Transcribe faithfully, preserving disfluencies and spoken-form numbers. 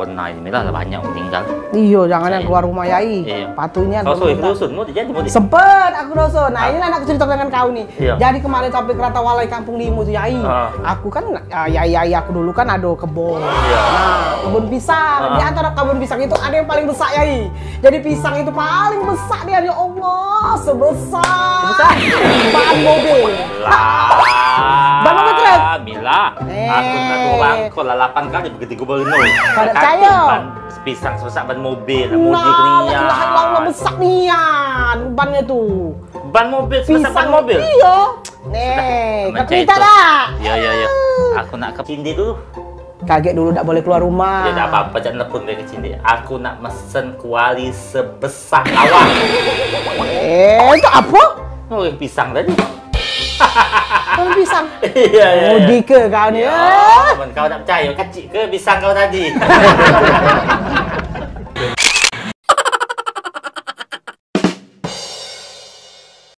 Nah, inilah lah banyak meninggal. Iyo, jangan yang keluar rumah, Yai. Iyo. Patutnya kau suruh ke dusun, mau jadi, mau jadi. Sempet aku dusun. Nah, inilah aku cerita dengan kau nih. Iyo. Jadi kemarin sampai kerata walai kampung Limu tuh, Yai. Ah. Aku kan, ah, Yai, Yai aku dulu kan ada kebun. Iyo. Nah, kebun pisang. Ah. Di antara kebun pisang itu ada yang paling besar, Yai. Jadi pisang itu paling besar dia, ya Allah, sebesar ban mobil. Lah. Ban mobil truk. Mila, eh, aku nak orang kau lah lapan kali begitu gubernur. Kada percaya. Ban pisang sebesar ban mobil, nak mudik nian. Nah, besar nian bannya tu. Ban mobil sebesar ban mobil. Iyo. Nih, kau cerita dah. Ya, ya, ya. Aku nak ke Cindi dulu. Kagek dulu dak boleh keluar rumah. Ya, dak apa-apa, jangan telepon ke Cindi. Aku nak mesen kuali sebesar awak. Eh, itu apa? Kuali pisang tadi. Kuali pisang? Iya, iya. Oh, dike kau ni. Ya, men kau dak percaya, kecik ke pisang kau tadi?